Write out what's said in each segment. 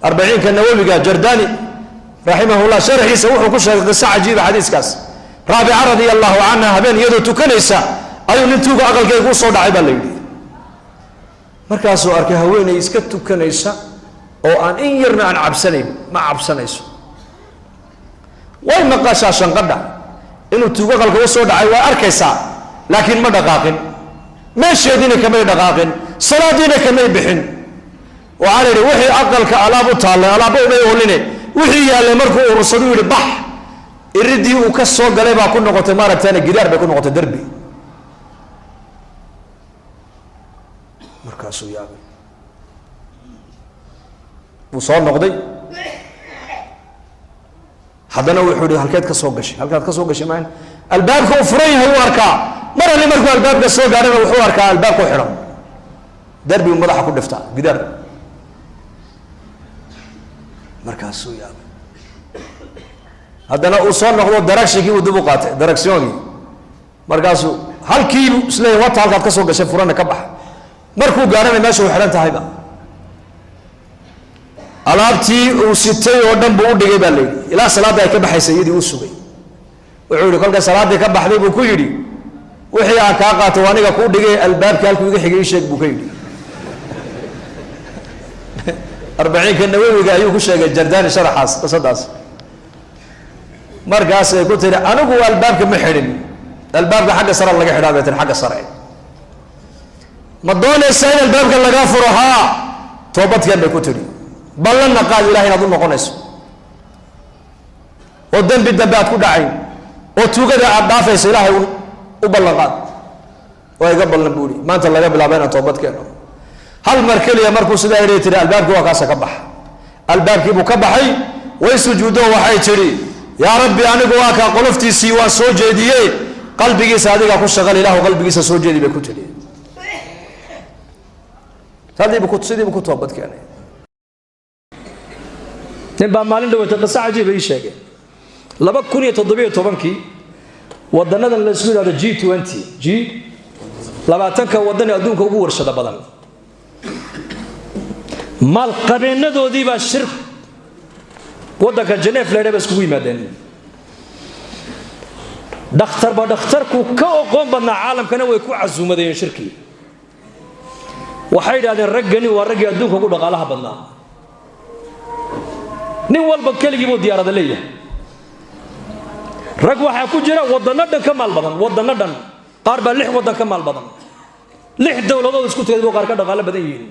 Arbaciinka Nawowiga, Jardani raximahullah, sharxiisa wuxuu ku sheegay qiso cajiiba xadiiskaas. Raabica radia allahu canha habeen iyadoo tukanaysa ayuu nin tuuga aqalkayga u soo dhacay, baa la yidhi. Markaasuu arkay haweeney iska tukanaysa oo aan in yarna aan cabsanayn. Ma cabsanayso, way maqashaa shanqadha inuu tuugo aqalka u soo dhacay, waa arkaysaa, laakiin ma dhaqaaqin, meesheediina kamay dhaqaaqin, salaadiina kamay bixin. Waxaa la yidhi wixii aqalka alaab u taallay, alaabba umay oline, wixii yaallay markuu urursadu yidhi bax, iridii uu ka soo galay baa ku noqotay, maaragtana gidaar bay ku noqotay, derbi. Markaasuu yaabay, wuu soo noqday haddana. Wuxuu yihi, halkeed ka soo gashay? Halkaad ka soo gashay maan albaabka uu furan yahay wuu arkaa. Mar alli markuu albaabka soo gaarhana wuxuu arkaa albaabka u xidhan, derbigu madaxa ku dhiftaa, gidaar. Markaasuu yaabay haddana, uu soo noqdo, daragshinkii uu dib u qaatay, daragsyoogii. Markaasuu halkiibu isleeyahy wata halkaad ka soo gashay furana ka baxa. Markuu gaarhana meesha u xidhan tahayba, alaabtii uu sitay oo dhan buu u dhigay, baa la yidhi, ilaa salaadda ay ka baxaysa iyadii u sugay. Wuxuu yihi, kolka salaaddii ka baxday buu ku yidhi, wixii aan kaa qaato aniga kuu dhigay, albaabkii halkuu iga xigay ii sheeg, buu ka yidhi. Arbaciinka Nawowiga ayuu ku sheegay Jardani sharaxaas qisadaas. Markaasay ku tihi, anigu albaabka ma xidhin, albaabka xagga sare laga xidhaa, bay tihi. Xagga sare ma doonaysaa in albaabka lagaa furo? Haa, toobadkeen, bay ku tidhi. Ballanna qaad ilahay inaad u noqonayso oo dembi dambe aad ku dhacayn oo tuugada aad dhaafayso, ilaahay u ballan qaad. Waa iga ballan, buuri, maanta laga bilaaba inaan toobad keeno. Hal mar keliya markuu sidaa idhi tihi, albaabkii waa kaasa, ka baxa. Albaabkii buu ka baxay, way sujuuddo, waxay tidhi, yaa Rabbi, anigu waa kaa qoloftiisii waan soo jeediye, qalbigiisa adigaa ku shaqal, ilahu qalbigiisa soo jeedi, bay ku tidhi. Sidiibu ku toobad keenay. Nin baa maalin dhaweyta qiso cajiiba ii sheegay. 2017-kii wadanadan la isku yidhahdo G20, G20-ka waddan ee adduunka ugu warshada badan, maalqabeennadoodii baa shir waddanka Geneef leedha ba iskugu yimaadeen. Dhakhtarba dhakhtarku ka oqoon badnaa caalamkana way ku casuumadayeen shirkii. Waxay yidhahdeen, raggani waa raggii adduunka ugu dhaqaalaha badnaa, nin walba keligii buu diyaarada leeyahay. Rag waxaa ku jira waddanno dhan ka maal badan, waddanno dhan, qaar baa lix waddan ka maal badan, lix dowladood isku tagay buu qaar ka dhaqaalo badan yihiin.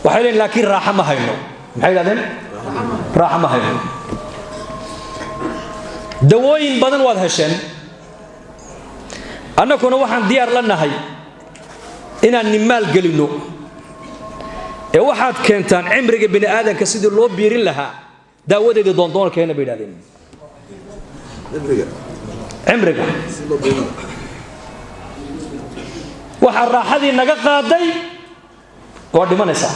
Waxay leeyiin, laakiin raaxo ma hayno. Maxay yidhahdeen? Raaxo ma hayno. Dawooyin badan waad hesheen, annaguna waxaan diyaar la nahay inaan nimaal gelinno ee waxaad keentaan cimriga bini aadanka sidii loo biirin lahaa daawadeedii doondoonkeena, bay yidhahdeen. Cimriga waxaa raaxadii naga qaaday waa dhimanaysaa,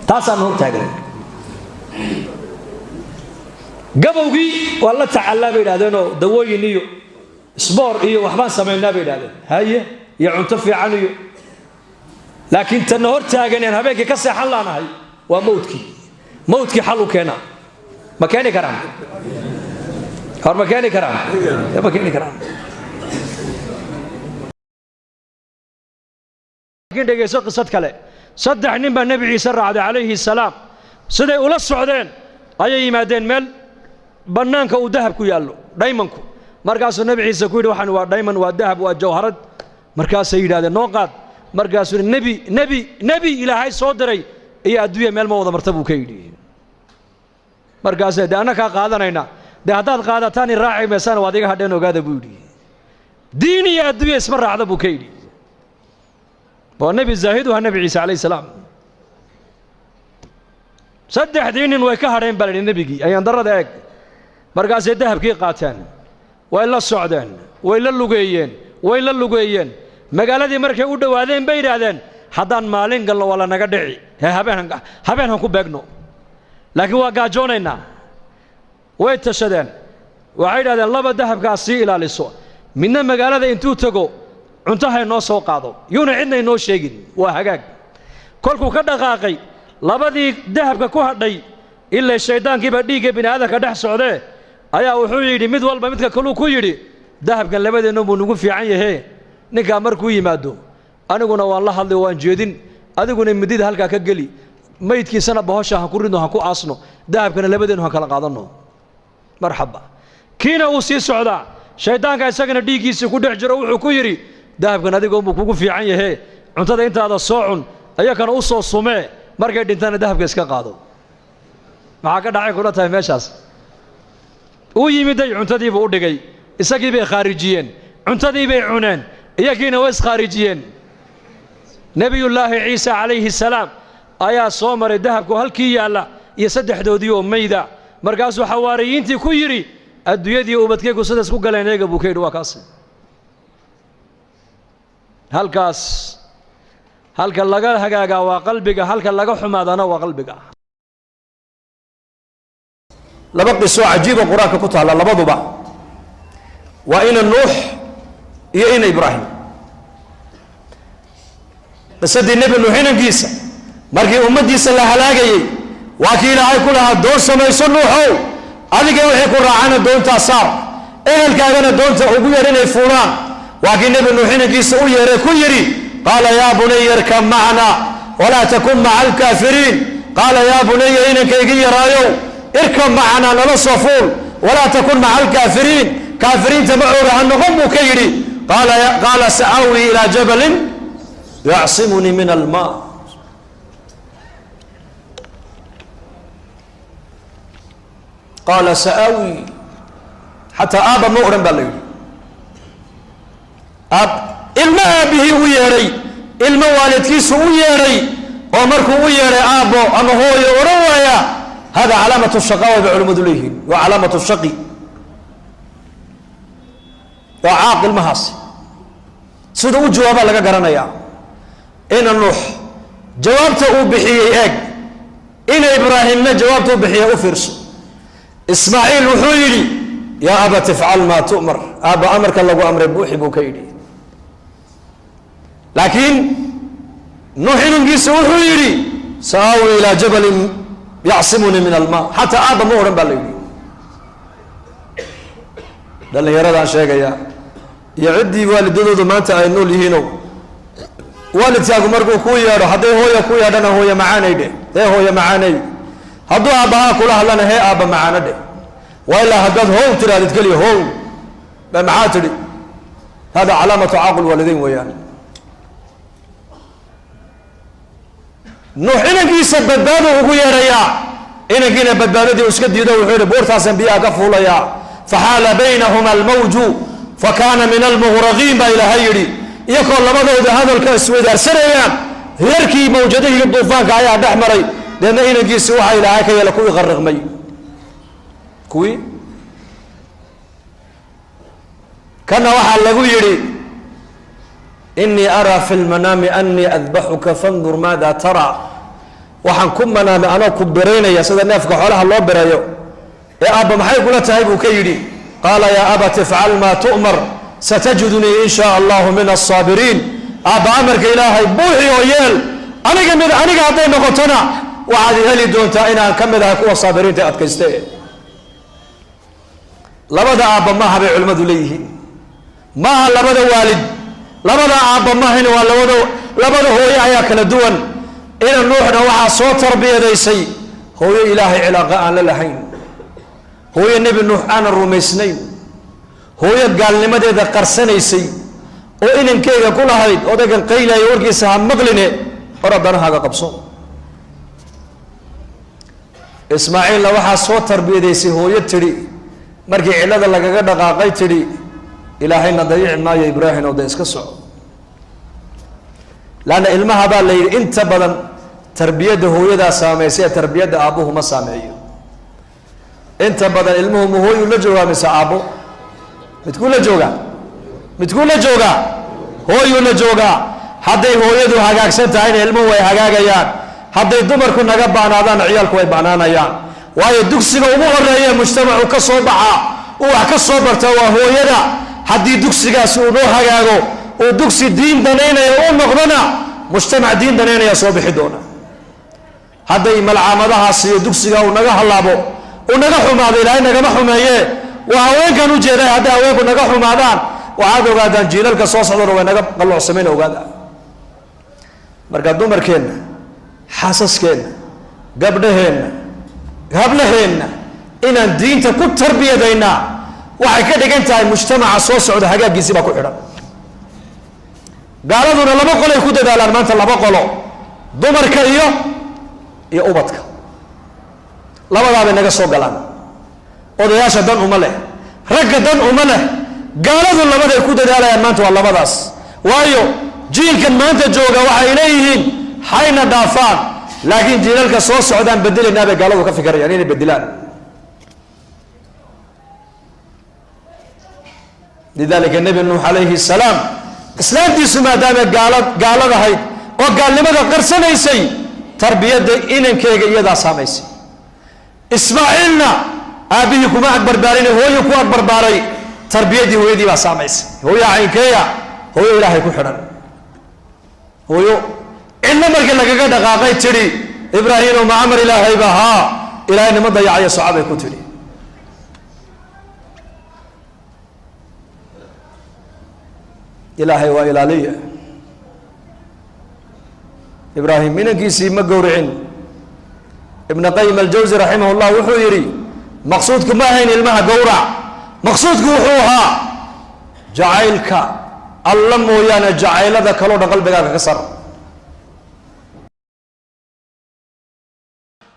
taasaanu hor taagan. Gabowgii waa la tacallaa, bay yidhahdeenoo dawooyin iyo sboor iyo waxbaan samaynaa, bay yidhahdeen, haye, iyo cunto fiican iyo, laakiin tanna hor taaganeen habeenkii ka seexan laanahay waa mawdkii. Mawdkii xal u keena ma keeni karaan? Hor ma keeni karaan? Ma keeni karaan. Laakiin dhegayso qisad kale. Saddex nin baa Nebi Ciise raacday calayhi salaam. Siday ula socdeen ayay yimaadeen meel bannaanka uu dahab ku yaallo, dhaymanku. Markaasuu Nebi Ciise ku yidhi, waxaan waa dhayman, waa dahab, waa jawharad. Markaasay yidhahdeen, noo qaad. Markaasuu yidhi, nebi Ilaahay soo diray iyo adduunya meel ma wada marta, buu ka yidhi. Markaasay, dee annakaa qaadanayna, dee haddaad qaadataan i raaci maysaan, waad iga hadheen, ogaada, buu yidhi. Diin iyo adduunya isma raacda, buu ka yidhi. Waa nebi zaahiduha Nebi Ciise calayhi salaam. Saddexdii nin way ka hadheen, baa la yidhi, nebigii. Ayaan darrada eeg. Markaasay dahabkii qaateen, way la socdeen, way la lugeeyeen, way la lugeeyeen. Magaaladii markay u dhowaadeen bay yidhaahdeen, haddaan maalin galno waa la naga dhici, hee habeen han ku beegno, laakiin waa gaajoonaynaa. Way tashadeen, waxay yidhahdeen, laba dahabkaas sii ilaaliso, midna magaalada intuu tago cunto ha inoo soo qaado, yuuna cidna inoo sheegin. Waa hagaag. Kolkuu ka dhaqaaqay Labadii dahabka ku hadhay, ilaa shayddaankiibaa dhiigga bini aadamka dhex socdee, ayaa wuxuu yidhi mid walba midka kaluu ku yidhi, dahabkan labadeennu buu nagu fiican yahee, ninkaa markuu yimaado aniguna waan la hadlay, waan jeedin, adiguna midida halkaa ka geli, maydkiisana bahosha han ku ridno, han ku aasno, dahabkana labadeennu han kala qaadanno. Marxaba. Kiina uu sii socdaa, shayddaanka isagana dhiiggiisii ku dhex jiro wuxuu ku yidhi, dahabkan adigoonbuu kugu fiican yahee, cuntada intaada soo cun, ayakana u soo sumee, markay dhintaana dahabka iska qaado. Maxaa ka dhacay kula tahay meeshaas? Uu yimiday, cuntadiibuu u dhigay, isagii bay khaarijiyeen, cuntadii bay cuneen, iyagiina way iskhaarijiyeen. Nebiyullaahi Ciisa calayhi salaam ayaa soo maray dahabku halkii yaalla iyo saddexdoodii oo mayda. Markaasuu xawaariyiintii ku yidhi, adduunyadii ubadkaygu sidaas ku galeen eega, buu ka yidhi. Waa kaasi halkaas. Halka laga hagaagaa waa qalbiga, halka laga xumaadana waa qalbiga. Laba qisoo cajiiba Qur-aanka ku taalla, labaduba waa ina Nuux iyo ina Ibraahim. Qisadii Nebi Nuux inankiisa markii ummaddiisa la halaagayey, waa kii Ilaahay ku lahaa, doon samayso Nuuxow, adiga wixii ku raacana doontaa saar, ehelkaagana doonta ugu yeer inay fuulaan. Waa kii Nebi Nuux inankiisa u yeeray, ku yidhi, qaala yaa bunaya irkab macna walaa takun maca alkaafiriin. Qaala yaa bunaya, inankaygi yaraayow, irkab macnaa, nala soo fuul, walaa takun maca alkaafiriin, kaafiriinta macooga ha noqon, buu ka yidhi. Qaala sa'aawi ilaa jabalin yacsimunii min almaa. Qaala sa'aawi, xataa aabba ma odhan baa la yidhi. Aab ilmo aabbihii u yeedhay, ilmo waalidkiisu u yeedhay, oo markuu u yeedhay aabbo ama hooyo odhan waaya, hada calaamatu shaqaawa bay culimmadu leeyihiin. Waa calaamatu shaqi, waa caaq ilmahaasi. Sida u jawaabaa laga garanayaa. Ina Nuux jawaabta uu bixiyey eeg, ina Ibraahimna jawaabta uu bixiyey u fiirso. Ismaaciil wuxuu yidhi, yaa abat ifcal maa tu'mar, aabba amarka lagu amray buuxi, buu ka yidhi. Laakiin Nuux inankiisa wuxuu yidhi, sa'aawi ilaa jabalin yacsimunii min almaa. Xataa aabba ma odhan baa la yidhi. Dhallinyaradaan sheegaya iyo ciddii waalidadoodu maanta ay nool yihiinow, waalidkaagu markuu kuu yeedho, hadday hooya ku yeedhana, hooya macaanay dheh, hee hooya macaanay. Hadduu aabbahaa kula hadlana, hee aabba macaano dheh. Waa ilaa haddaad how tirahdid keliya, how ba maxaa tidhi? Hada calaamatu caaqul waalideyn weeyaan. Nuux inankiisa badbaadu ugu yeedhayaa, inankiina badbaadadii uu iska diido. Wuxuu yidhi, buurtaasaan biyaha ka fuulayaa. Faxaala baynahuma almawju fakaana min almughraqiin, baa Ilaahay yidhi. Iyakoo labadooda hadalka isweydaarsanayaan, hirarkii mawjadihii duufaanka ayaa dhex maray. Deedna inankiisi waxaa Ilaahay ka yeela kuwii qarriqmay, kuwii kana waxaa lagu yidhi, inii araa fi lmanaami anii adbaxuka fandur maada tara. Waxaan ku manaamay anoo ku biraynaya sida neefka xoolaha loo birayo, ee aabba maxay kula tahay, buu ka yidhi. Qaala yaa abat ifcal maa tu'mar satajidunii in shaa allahu min alsaabiriin. Aabba amarka Ilaahay buuxi oo yeel, aniga mid aniga hadday noqotona waxaad heli doontaa inaan ka mid ahay kuwa saabiriinta adkayste. Labada aabba maaha bay culimmadu leeyihiin, maaha labada waalid, labada aabba maahan, waa labada hooyo ayaa kala duwan. Ina Nuuxna waxaa soo tarbiyadaysay hooyo Ilaahay cilaaqa aan la lahayn, hooyo Nebi Nuux aanan rumaysnayn, hooyo gaalnimadeeda qarsanaysay oo inankeyga ku lahayd, odaygan qaylaya warkiisa ha maqline, hor haddana haga qabso. Ismaaciilna waxaa soo tarbiyadaysay hooyo tidhi markii cillada lagaga dhaqaaqay, tidhi, Ilaahayna dayici maayo Ibraahim oo de iska soco. Laanna ilmaha baa la yidhi inta badan tarbiyadda hooyadaa saameysay ee tarbiyadda aabbuhu ma saameeyo. Inta badan ilmuhu ma hooyuu la joogaa mise aabbo? Midkuu la joogaa? Midkuu la joogaa? Hooyuu la joogaa. Hadday hooyadu hagaagsan tahayna ilmuhu way hagaagayaan. Hadday dumarku naga baanaadaanna ciyaalku way banaanayaan. Waayo dugsiga ugu horeeya mujtamacu ka soo baxaa, uu wax ka soo barta, waa hooyada. Haddii dugsigaasi uu noo hagaago, uu dugsi diin danaynaya u noqdona, mujtamac diin danaynaya soo bixi doona. Hadday malcaamadahaas iyo dugsiga uu naga hallaabo, uu naga xumaado, Ilaahay nagama xumeeye, waa haweenkan u jeeday. Hadday haweenku naga xumaadaan, waxaad ogaadaan jiilalka soo socdona way naga qalloocsameen, ogaada. Marka dumarkeenna, xaasaskeenna, gabdhaheenna, hablaheenna inaan diinta ku tarbiyadaynaa waxay ka dhigan tahay mujtamaca soo socda hagaaggiisii baa ku xidhan. Gaaladuna laba qolay ku dadaalaan maanta, laba qolo: dumarka iyo ubadka. Labadaabay naga soo galaan. Odayaasha dan uma leh, ragga dan uma leh. Gaaladu labaday ku dadaalayaan maanta waa labadaas. Waayo, jiilkan maanta jooga waxay leeyihiin hayna dhaafaan, laakiin jiilalka soo socdaan bedelaynaa bay gaaladu ka fikirayaan inay bedelaan. Lidalika Nebi Nuux calayhi salaam islaamtiisu maadaama gaaladahayd oo gaalnimada qarsanaysay, tarbiyadda inankeyga iyadaa saamaysay. Ismaaciilna aabbihii kuma agbarbaarin, hooyo ku agbarbaaray. Tarbiyaddii hooyadii baa saamaysay. Hooyo caynkeeya, hooyo Ilaahay ku xidhan, hooyo cidna markii lagaga dhaqaaqay tidhi: "Ibraahimo, ma amar Ilaahayba? Haa, Ilaahay nima dayacayo, soco," bay ku tidhi. Ilaahay waa ilaaliya. Ibraahim inankiisii ma gowricin. Ibn Qayim Aljawsi raximah llah wuxuu yidhi: maqsuudku ma ahayn ilmaha gowrac, maqsuudku wuxuu ahaa jacaylka Alla mooyaane jacaylada kaloo dhan qalbigaaga ka sar.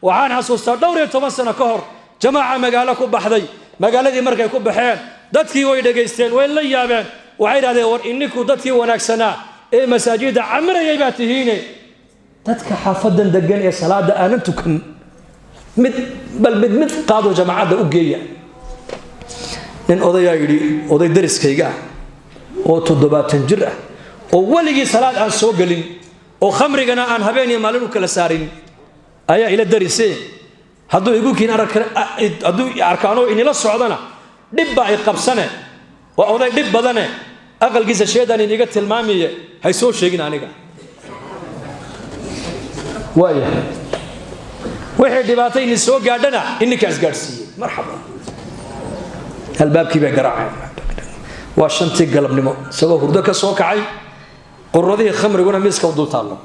Waxaan xasuustaa dhowr iyo toban sano ka hor jamaaca magaalo ku baxday. Magaaladii markay ku baxeen, dadkii way dhegaysteen, way la yaabeen. Waxay idhahdeen: "War, ininku dadkii wanaagsanaa ee masaajidda camirayay baa tihiine, dadka xaafadan degan ee salaada aanan tukan mid bal mid mid qaado, jamaacadda u geeya." Nin odayaa yidhi: "Oday dariskayga ah oo 70 jir ah oo weligii salaad aan soo gelin oo khamrigana aan habeen iyo maalin u kala saarin ayaa ila darise. Hadduu igu kiin, hadduu arkaanoo inila socdana dhib baa ay qabsane. Waa oday dhib badane, aqalkiisa sheedaan iniga tilmaamiye, hay soo sheegin aniga. Waayahay, wixii dhibaato ini soo gaadhana ininkaa isgaadhsiiyey." Marxaba. Albaabkii bay garaaceen. Waa 5tii galabnimo, isagoo hurdo ka soo kacay, quradihii khamriguna miiska u dul taallo.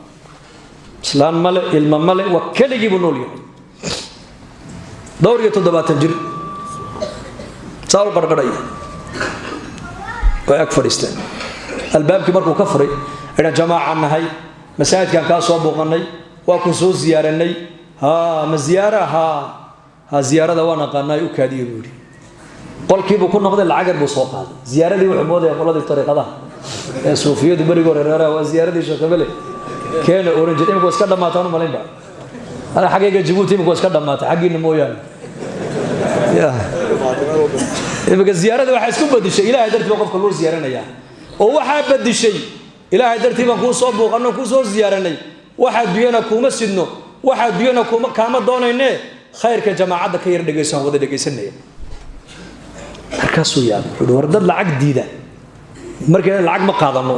Islaan male, ilma male, waa keligii buu nool yahay, dhowr iyo 70 jir, saa u qarqarhaya. Way ag fadhiisteen. Albaabkii markuu ka furay, idhan: "Jamaacaan nahay, masaajidkaan kaa soo booqannay, waa ku soo ziyaaranay." "Ha, ma ziyaara? Ha ha, ziyaarada waan aqaanaa, u kaadiye," buu yidhi. Qolkiibuu ku noqday, lacag yar buu soo qaaday. Ziyaaradii wuxuu moodaya qoladii tariiqadaha ee suufiyadu berigii hore reeraha waa ziyaaradii sheekhabele keena oran jir. Imika waa iska dhammaataan u malaynba ana xaggayga Jabuuti, imika waa iska dhammaatay, xaggiina mooyaane. Ya, imika ziyaaradii waxaa isku bedishay Ilaahay dartii baa qofka loo ziyaaranayaa, oo waxaa bedishay Ilaahay dartii baan kuu soo buuqanno, kuu soo ziyaaranay, waxa adduunyana kuuma sidno, waxa adduunyana kuma kaama doonayne, khayrka jamaacadda ka yar dhegayso, aan wada dhegaysanaya. Markaasuu yaabay, wuxuu war dad lacag diida markay lacag ma qaadano.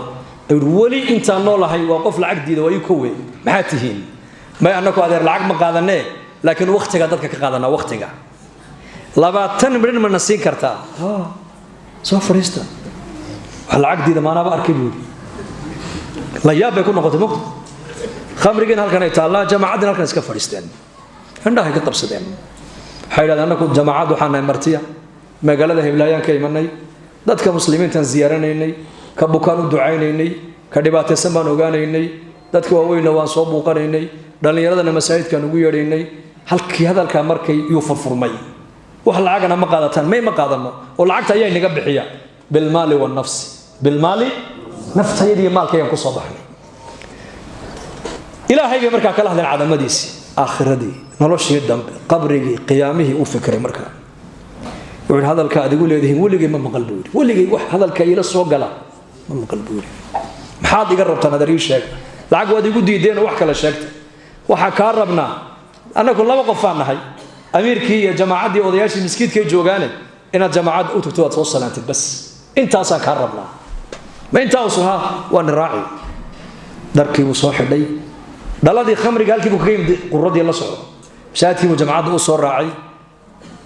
Ayuu weli intaan noolahay waa qof lacag diida, waa ii kowe. "Maxaa tihiin?" "May, annaku adeer lacag ma qaadanee, laakiin waktiga dadka ka qaadanaa. Waktiga 20 midhin mana siin kartaa? Soo fadhiista." "Wax lacag diida maanaaba arkay," buu yidhi. La yaab bay ku noqotay mogta. Khamrigiina halkan ay taallaa, jamaacaddiina halkan iska fadhiisteen, indhahay ka qabsadeen. Waxay yidhahdeen: "Annaku jamaacad waxaan nahay martiya, magaalada Heblaayaan ka imanay, dadka muslimiintaan ziyaaranaynay, ka bukaan u ducaynaynay, ka dhibaataysan baan ogaanaynay, dadka waaweynna waan soo buuqanaynay, dhallinyaradana masaajidkaan ugu yeedhaynay." Halkii hadalkaa markay yuu furfurmay: "Wax lacagana ma qaadataan?" "May, ma qaadano." "Oo lacagta ayaa inaga bixiya?" "Bilmaali wannafsi, bilmaali, naftayadiiyo maalkaygaan kusoo baxnay." Ilaahay bay markaa kala hadleen, cadamadiisii, aakhiradii, noloshii dambe, qabrigii, qiyaamihii. U fikiray markaa, wuxuu yidhi: "Hadalka aad igu leedihiin weligay ma maqal," buu yidhi. "Weligay wax hadalka iila soo gala ma maqal," buu yidhi. "Maxaad iga rabtaan? Adeer, ii sheega. Lacag waad igu diideen oo wax kale sheegta. Waxaa kaa rabnaa, annagu laba qofaan nahay, amiirkii iyo jamaacaddii odayaashii miskiidkay joogaane, inaad jamaacadda u tagto, waad soo salaantid, bas intaasaan kaa rabnaa." "Ma intaa usun? Ha, waa ni raaci." Dharkii buu soo xidhay. Dhaladii khamriga halkii buu kaga yimid, quradii la socdo. Masaajidkii buu jamacadda u soo raacay.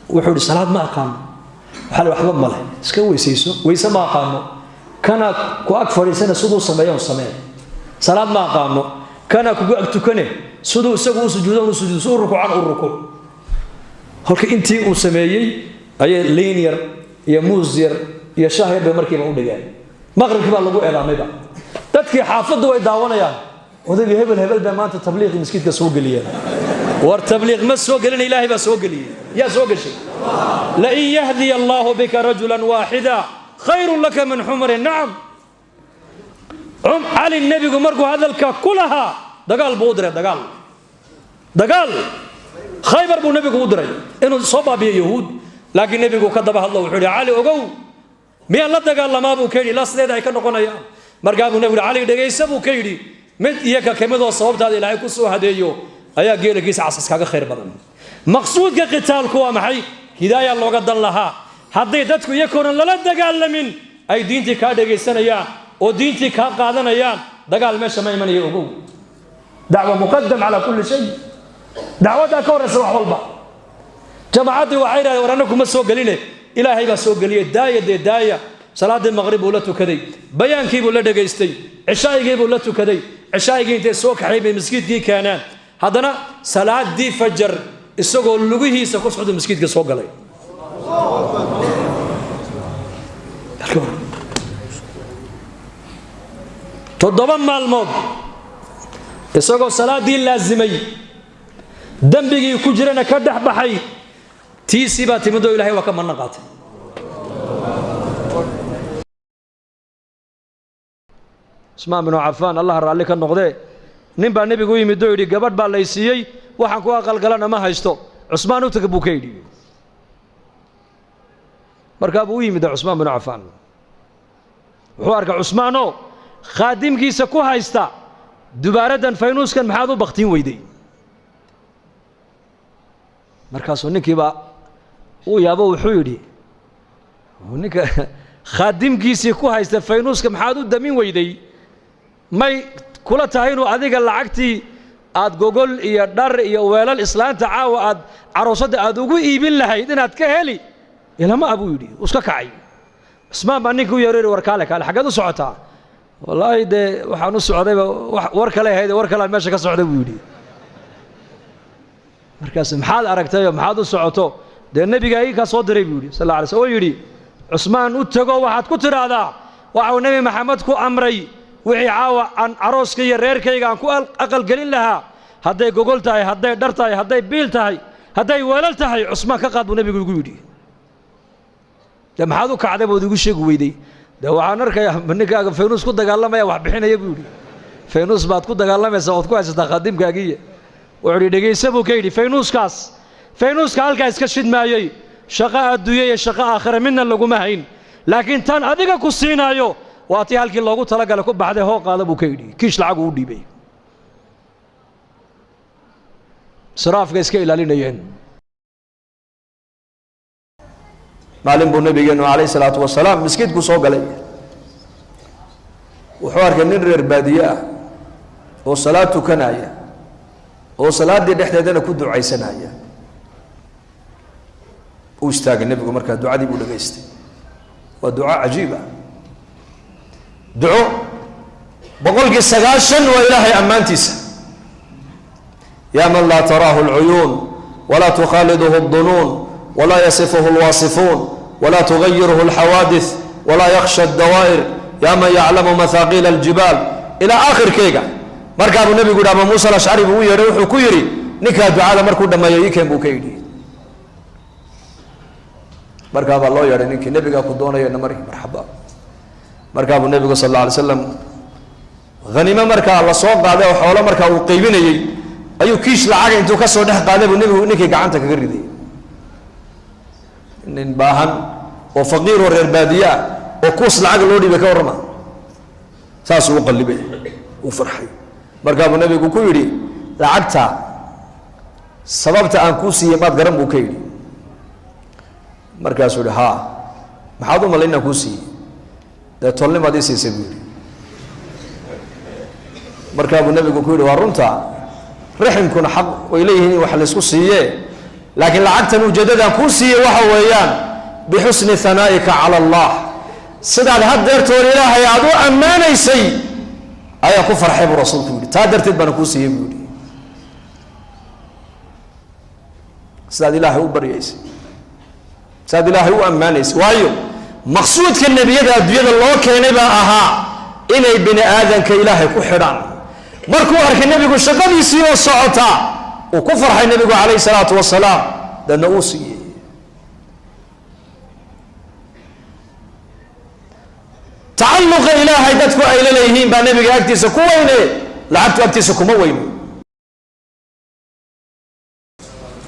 Wuxuu yidhi, "Salaad ma aqaano." Waxaa la, "Waxba male, iska weysayso." "Weyse ma aqaano." "Kana ku ag fadhiisana, siduu sameeyo samee." "Salaad ma aqaano." "Kana kugu ag tukane, siduu isagu u sujuudo u sujuudo, si u rukuucan u rukuuc." Halka intii uu sameeyey ayay liin yar iyo muus yar iyo shah yar bay markiiba u dhigeen. Maqribkii baa lagu eedaamayba. Dadkii xaafaddu way daawanayaan: "Odaygii hebel hebel baa maanta tabliiqii maskiidka soo geliyeen." War tabliiq ma soo gelina, Ilaahay baa soo geliyey. Yaa soo geshay? لئن يهدي الله بك رجلا واحدا خير لك من حمر النعم. Cali nebigu markuu hadalka ku lahaa, dagaal buu u diray, dagaal, dagaal Khaybar buu nebigu u diray inuu soo baabiyo Yahuud. Laakiin nebigu ka daba hadlo, wuxuu yidhi, "Cali, ogow, miyaan la dagaalamaa?" buu ka yidhi. Ilaa sideeda ay ka noqonayaan. Markaa buu nebigu yidhi, "Cali, dhegaysa," buu ka yidhi, "mid iyo ka kamidoo sababtaada Ilaahay ku soo hadeeyo ayaa geelagiisa casas kaaga khayr badan." Maqsuudka qitaalku waa maxay? Hidaaya looga dan lahaa. Hadday dadku iyakoonan lala dagaalamin ay diintii kaa dhegaysanayaan oo diintii kaa qaadanayaan, dagaal meesha ma imanayo. Ogow, دعوة مقدم على كل شيء. Dacwaddaa ka horraysa wax walba. Jamaacaddii waxay yidhahdeen, "War annagu ma soo geline, Ilaahay baa soo geliyey, daaya dee, daaya." Salaaddii maqrib buu la tukaday, bayaankii buu la dhegaystay, cishaa'igii buu la tukaday. Cishaa'igii intay soo kaxay bay maskiidkii keeneen. Haddana salaadii fajar isagoo lugihiisa ku socda maskiidka soo galay. 7 maalmood isagoo salaadii laasimay, dembigii ku jirana ka dhex baxay, tiisii baa timidoo Ilahay waa ka manno qaatay. Cusmaan binu Cafaan, Allah raalli ka noqdee, nin baa nebigu u yimid oo yidhi, "Gabadh baa lay siiyey, waxaan ku aqalgalana ma haysto, Cusmaan u taga," buu ka yidhi. Markaa buu u yimid Cusmaan binu Cafaan. Wuxuu arkay Cusmaanoo khaadimkiisa ku haysta dubaaraddan, "Faynuuskan maxaad u baktiin weyday?" Markaasuu ninkiibaa uu yaabo. Wuxuu yidhi, "Ninka khaadimkiisii ku haysta faynuuska maxaad u damin weyday, may kula tahay inuu adiga lacagtii aad gogol iyo dhar iyo weelal islaanta caawa aad caroosadda aad ugu iibin lahayd inaad ka heli ilama ah?" buu yidhi. Uu iska kacay. Cusmaan baa ninka u yeero: "War kaale, kaale, xaggeed u socotaa?" "Wallaahi dee waxaan u socdayba war kale ahayd, war kalean meesha ka socda," buu yidhi. Markaas, "Maxaad aragtayoo maxaad u socoto?" "Dee nebiga ii kaa soo diray," buu yidhi, sal alla alay sl, oo yidhi, "Cusmaan u tago, waxaad ku tidhaahdaa waxau Nebi Maxamed ku amray wixii caawa aan carooska iyo reerkayga aan ku aqalgelin lahaa, hadday gogol tahay, hadday dhar tahay, hadday biil tahay, hadday weelal tahay, Cusmaan ka qaad buu nebigu igu yidhi." "Dee maxaad u kacday bood igu sheegi weyday?" "Dee waxaan arkayaa ninkaaga faynuus ku dagaalamaya, wax bixinaya," buu yidhi. "Faynuus baad ku dagaalamaysaa ood ku haysataa khaadimkaagiiya." Wuxuu yidhi, "Dhegaysa," buu ka yidhi, "faynuuskaas, faynuuska halkaa iska shidmaayey, shaqo adduunya iyo shaqo aakhira midna laguma hayn, laakiin tan adiga ku siinaayo waa tii halkii loogu talagalay ku baxday. Hoo, qaada," buu ka yidhi. Kiish lacag uu u dhiibay. Israafka iska ilaalinayeen. Maalin buu nabigeenu calayh salaatu wasalaam miskiidku soo galay. Wuxuu arkay nin reer baadiye ah oo salaad tukanaya, oo salaaddii dhexdeedana ku ducaysanaya. Uu istaagay nebigu, markaa ducadii buu dhegaystay. Waa duco cajiib ah, duco 90% waa Ilaahay ammaantiisa. يا من لا تراه العيون ولا تخالطه الظنون ولا يصفه الواصفون ولا تغيره الحوادث ولا يخشى الدوائر، يا من يعلم مثاقيل الجبال، إلى آخر keyga. Markaabuu nebigu yidhi, Abu Muusa Alashcari buu u yeedhay. Wuxuu ku yidhi, "Ninkaa ducada markuu dhammeeyo ii keen," buu ka yidhi. Markaa baa loo yeedhay ninkii. "Nebigaa ku doonaya, namari." "Marxaba." Markaa buu nebigu sal alla alay slam haniimo markaa la soo qaaday oo xoolo markaa uu qaybinayey ayuu kiish lacaga intuu ka soo dhex qaaday buu nebigu ninkii gacanta kaga riday. Nin baahan oo faqiir oo reer baadiye ah oo kuus lacag loo dhiibay, ka warrama! Saasuu u qallibay, uu farxay. Markaa buu nebigu ku yidhi, "Lacagta sababta aan kuu siiyey maad garan?" buu ka yidhi. Markaasuu yihi, "Haa, maxaad u malay inaan kuu siiyey?" "Dee tolnimaad ii siisay," buu yidhi. Markaa buu nebigu ku yidhi, "Waa runta." Raximkuna xaq way leeyihiin in wax laysku siiye, laakiin lacagtan ujeeddadan kuu siiye waxa weeyaan bixusni hanaa'ika cala Allah, sidaad haddeertoon Ilaahay aada u ammaanaysay ayaa ku farxay buu rasuulku yidhi, taa darteed baana kuu siiyey buu yidhi. Sidaad Ilaahay u baryaysay, sidaad Ilaahay u ammaanaysay, waayo maqsuudka nebiyada adduunyada loo keenay baa ahaa inay bini aadanka Ilaahay ku xidhaan. Markuu arkay nebigu shaqadiisii oo socota, uu ku farxay nebigu calayhi salaatu wasalaam, dadna uu siiyey. Tacalluqa Ilaahay dadku ay la leeyihiin baa nebiga agtiisa ku weyne, lacagtu agtiisa kuma weyno.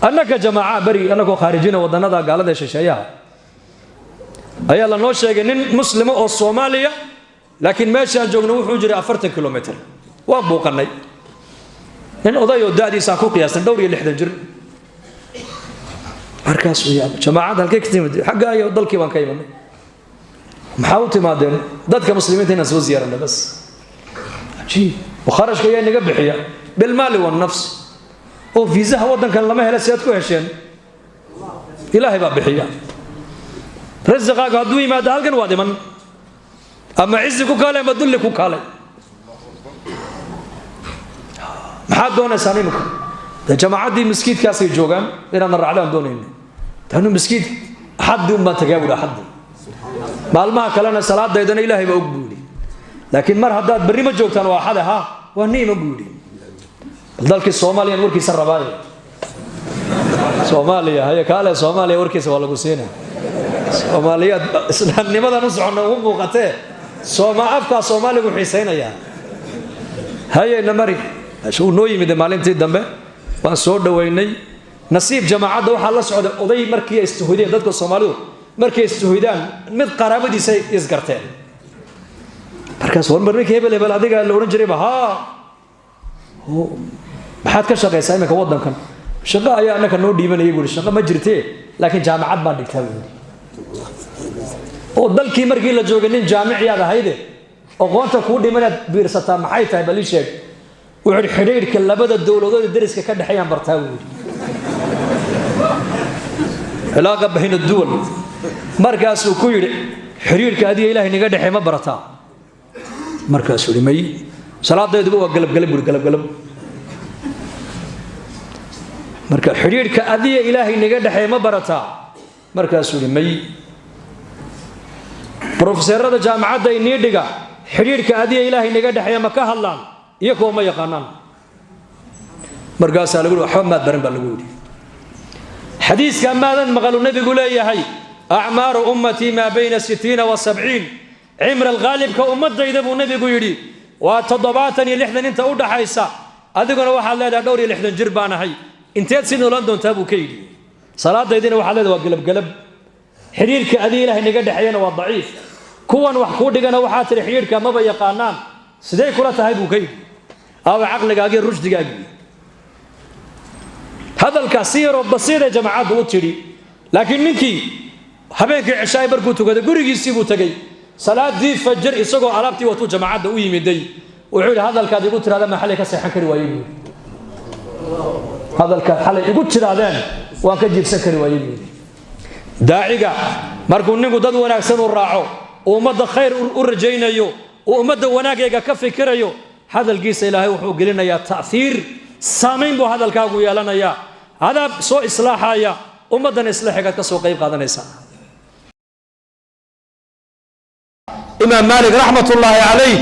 Annaka jamaaca beri annagoo khaarijina waddannada gaalada ee shisheeyaha ayaa lanoo sheegay nin muslima oo Soomaaliya, laakiin meeshaan joogno wuxuu jiray 40 kilomitr. Waan buuqannay nin oday oo da'diisaan ku qiyaasnay dhowr iyo 60 jir. Markaasuu yaaba, jamaacadda halkay ka timid? Xagga ayo dalkii baan ka imanay. Maxaa u timaadeen? Dadka muslimiinta inaan soo ziyaaranay bas. Cajiib, kharashka ayaa naga bixiya bilmaali wannafs, oo fiisaha waddankan lama hela, si aad ku hesheen? Ilaahay baa bixiya. Rasiqaagu hadduu yimaado halkan waad iman, ama cizi ku kaalay ama dulli ku kaalay. Maxaad doonaysaan iminka? Dee jamaacaddii maskiidkaasay joogaan, inaadna raacdaan doonayna. Tanu maskiid axaddii un baan tagaa buuhi, axaddii. Maalmaha kalena salaadaydana Ilaahay baa og buu yidhi, laakiin mar haddaad berri ma joogtaan waa axade, ha waa niima buu yidhi. Bal dalkii Soomaaliyan warkiisa rabaaye, Soomaaliya haye kaale, Soomaaliya warkiisa waa lagu siina. Soomaaliyaad islaamnimadan u soconna ugu muuqatee, sooma afkaa Soomaaligu xiisaynayaa. Hayeyna mari uu noo yimid maalintii dambe, waan soo dhoweynay. Nasiib jamaacadda waxaa la socday oday. Markii ay istuhudeen dadka Soomaalidu, markay istuhudaan mid qaraabadiisay isgarteen. Markaas war mar ninkii hebel hebel adiga la odhan jirayba, haa, maxaad ka shaqaysaa iminka waddankan? Shaqo ayaa annaka noo dhiibanayay buuri. Shaqo ma jirtee, laakiin jaamacad baan dhigtaa buuri. Oo dalkii markii la joogay nin jaamiciyaad ahayde, aqoonta kuu dhimanaad biirsataa maxay tahay? Bal ii sheeg. Wuxuu yidhi xidhiidhka labada dowladood ee deriska ka dhexeeyaan bartaa buu yidhi, cilaaqa bayna duwal. Markaasuu ku yidhi xidhiidhka adiga Ilaahay naga dhexeey ma barataa? Markaasuu yidhi may, salaadayduba waa galabgalab buuri, galabgalab. Marka xidhiidhka adiga Ilaahay naga dhexeey ma barataa? Markaasuu yidhi may. Brofeserada jaamacadda inii dhiga xidhiidhka adiga Ilaahay naga dhexeeya ma ka hadlaan? Iyo kuwa ma yaqaanaan. Markaasaa lagu yidhi waxba maad baran baa lagu yidhi. Xadiiska maadan maqalu nebigu leeyahay acmaaru ummatii maa bayna 60 wa 70, cimra alghaalibka ummadayda buu nebigu yidhi waa 70 iyo 60 inta u dhaxaysa. Adiguna waxaad leedahay dhowr iyo 60 jir baan ahay, inteed si noolaan doontaa buu ka yidhi. Salaadaydina waxaad leedahay waa galabgalab, xidhiidhka adiga Ilaahay naga dhexeeyana waa daciif, kuwan wax kuu dhigana waxaa tidhi xidhiidhka maba yaqaanaan, sidee kula tahay buu ka yidhi. Aawa caqligaagii, rushdigaagii? Hadalkaas si yaroo basiiday jamaacaddu u tidhi, laakiin ninkii habeenkii cishaay markuu tukaday gurigiisii buu tegey. Salaadii fajr isagoo alaabtii watuu jamaacadda u yimiday. Wuxuu yidhi hadalkaad igu tirahdeen maa xalay ka seexan kari waayey buu yidhi. Hadalkaad xalay igu tirahdeen waan ka jiibsan kari waayey buu yidhi. Daaciga markuu ninku dad wanaagsan u raaco, uu ummadda khayr u rajaynayo, uu ummadda wanaagayga ka fikirayo, hadalkiisa Ilaahay wuxuu gelinayaa ta'hiir, saamayn buu hadalkaagu yeelanayaa. Adaa soo islaaxaya ummaddan, islaaxigaad ka soo qayb qaadanaysaa. Imaam Maalik raxmatullaahi calayh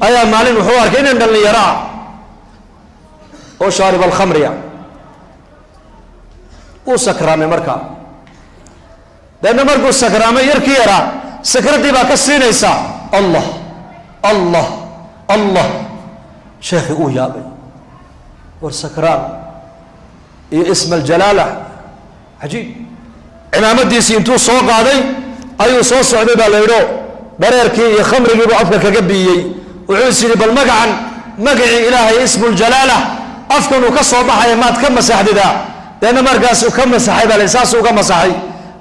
ayaa maalin wuxuu arkay inan dhallinyaro ah oo shaarib alkhamriya, uu sakraamay. Markaa deedna markuu sakraamay yarkii yaraa sakraddii baa ka siinaysa Allah Allah Allah. Sheekhii uu yaabay, war sakraan iyo isma aljalaala, cajiib. Cimaamadiisii intuu soo qaaday ayuu soo socday baa la yidho, dhareerkii iyo khamrigiibuu afka kaga biiyey. Wuxuu is yidhi bal magacan, magacii Ilaahay ismuljalaala afkanuu ka soo baxaya maad ka masaxdidaa? Deedna markaasuu ka masaxay baa la, saasuu ka masaxay.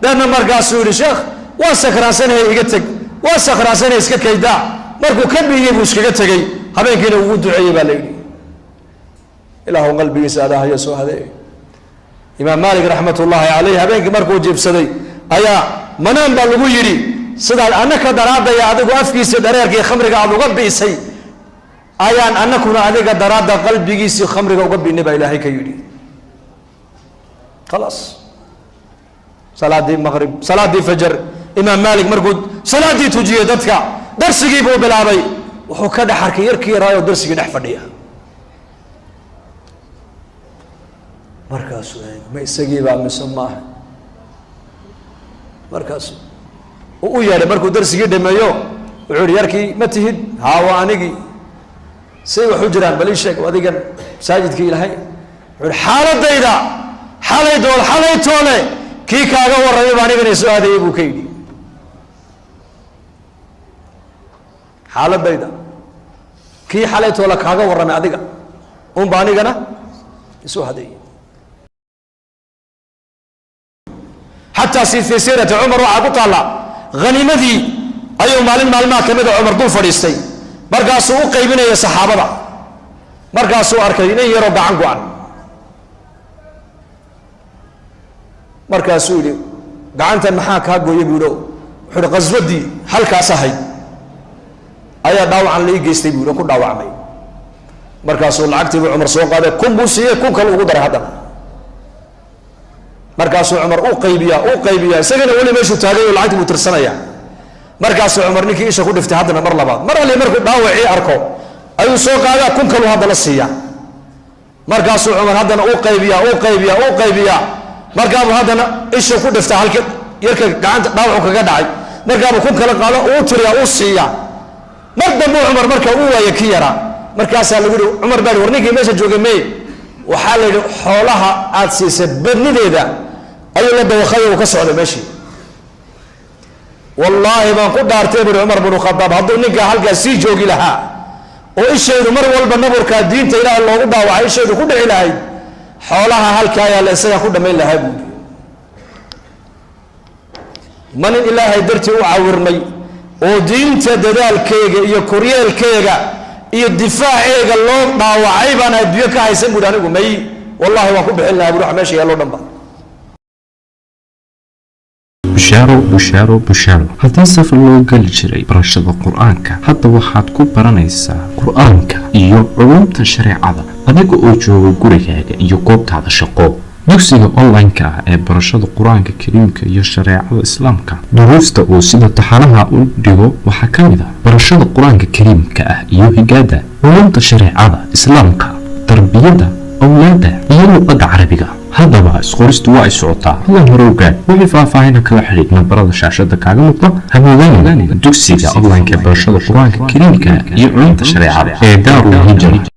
Deedna markaasuu yidhi sheekh waan sakraansanahay, iga teg, waan sakraansanahay, iska kaydaa. Markuu ka biiyey buu iskaga tegey, habeenkiina ugu duceeyey baa la yidhi. Ilaahu qalbigiisa adaahayo soo hadeey. Imaam Maalik raxmatullaahi caleyh habeenkii markuu jiibsaday ayaa manaan baa lagu yidhi, sidaad annaka daraadaya adigu afkiisii dhareerkii khamriga aada uga bi'isay, ayaan annakuna adiga daraadda qalbigiisii khamriga uga bi'nay, baa Ilaahay ka yidhi. Khalaas, salaadii maqrib, salaadii fajar, Imaam Maalik markuu salaaddii tujiyey dadka, darsigii buu bilaabay. Wuxuu ka dhex arkay yarkii yaraayoo darsigii dhex fadhiya. Markaasuu eegay, ma isagiibaa mise maaha? Markaasu uu u yeedhay. Markuu darsigii dhameeyo wuxuu yihi, yarkii ma tihid? Haa, waa anigii. Say wax u jiraan bal ii sheeg, adigan masaajidkii Ilaahay. Wuxuu yihi, xaaladayda xalay dool xalay toole kii kaaga warramay baa anigana soo aadayay, buu ka yidhi. Xaaladayda kii xalay toole kaaga warramay adiga unba anigana isoo hadeeyey. Xataa si fii siirati Cumar waxaa ku taalla, haniimadii ayuu maalin maalmaha ka mida Cumar dul fadhiistay. Markaasuu u qaybinaya saxaabada. Markaasuu arkay nin yaroo gacan go-an. Markaasuu yidhi, gacantan maxaa kaa gooyay, buu yidhi. Wuxuu yihi, qaswadii halkaas ahayd ayaa dhaawacan la ii geystay, buu yidhi, oo ku dhaawacmay. Markaasuu lacagtii buu Cumar soo qaaday, 1000 buu siiyey, 1000 kale ugu daray haddana. Markaasuu Cumar u qaybiyaa, u qaybiyaa, isagana weli meeshuu taagay oo lacagtii buu tirsanayaa. Markaasuu Cumar ninkii isha ku dhiftay haddana mar labaad. Mar alli markuu dhaawacii arko ayuu soo qaadaa, 1000 kaluu haddana siiyaa. Markaasuu Cumar haddana u qaybiyaa, u qaybiyaa, u qaybiyaa. Markaabuu haddana isha ku dhiftaa halka yarka gacanta dhaawacu kaga dhacay. Markaabuu 1000 kala qaado, uu tiriyaa, uu siiyaa. Mar dambe Cumar marka uu waaya ki yaraa. Markaasaa lagu yihi, Cumar baa war ninkii meesha joogay meye? Waxaa la yidhi, xoolaha aad siisay badnideeda ayuu la dawakhay, uu ka socday meeshii. Wallaahi baan ku dhaartay, buri Cumar binu Khadaab, hadduu ninkaa halkaas sii joogi lahaa oo ishaydu mar walba naburkaa diinta Ilaahay loogu dhaawacay ishaydu ku dhici lahayd, xoolaha halkaa yaalla isagaa ku dhammayn lahaa, buuri. Ma nin Ilaahay dartii u cawirmay oo diinta dadaalkeega iyo koryeelkeega iyo difaaceega loo dhaawacay baan adduunyo ka haysan, buuri. Anigu may, wallahi waan ku bixin lahaa, buri, wax meesha yaallo dhan ba. Bushaaro, bushaaro, bushaaro! Haddii safar loo geli jiray barashada Qur-aanka, hadda waxaad ku baranaysaa Qur-aanka iyo culumta shareecada adiga oo jooga gurigaaga iyo goobtaada shaqo. Dugsiga online-ka ah ee barashada Qur-aanka Kariimka iyo shareecada Islaamka, duruusta uu sida taxanaha u dhigo waxaa ka mid ah barashada Qur-aanka Kariimka ah iyo higaada, culumta shareecada Islaamka, tarbiyada awlaadda iyo luqadda Carabiga. Haddaba isqoristu waa ay socotaa, hadan hore ogaad. Wixii faahfaahina kala xidhiidh nambarada shaashada kaaga muuqda. Hamoodaan dugsiga online-ka ee barashada Qur-aanka Kariimka iyo culumta shareecada ee Daarul Hijra.